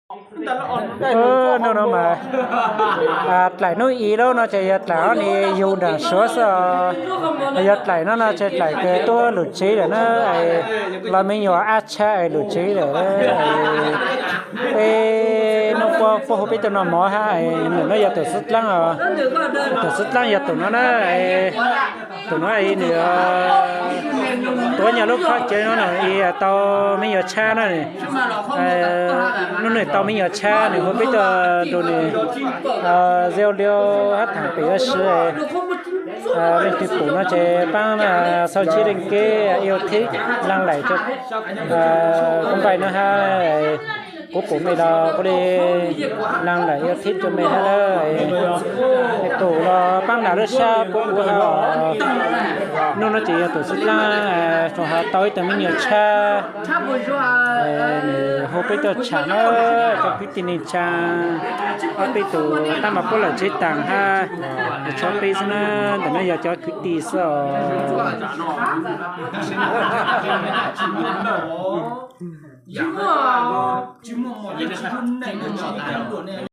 Hnub no mas dlaim hnub ib lub no ces yog dlaim ob ni yug nram Suav xwb os. Yog dlaim no no ces dlaim kws tuaj lub tsev lawm na, los me nyuam ab tshab es lub tsev lawm. Peb hnub puab hu peb tug no mov hab, nws no yog tus xwb dlaab os. Tus xwb dlaab yog tus no na. Tus no nws tuav nyob lub qhov chaw no no tau me nyuam tshab na. Hnub nws tau me nyuam tshab nws hu peb tuaj nrug nws giao lưu hab tham pem ua si. Leej twg pum no ces paab sau ntsib leej keb yêu thích lan laim rua kuv npaim no hab. Kuv pum mej los kuv le lan laim yêu thích rua mej hab lawm. Tus los paab nam lub sab puab kuv hab. Hnub no ces yog tus xwb dlaab tau ib tug me nyuam tshab, nws hu peb tuaj tsham na, cov kwv tij neej tsaa, ob peb tus tab mas puab lawm tsev taag hab, tshuav peb xwb na, ntawm no yog cov kwv tij xwb os.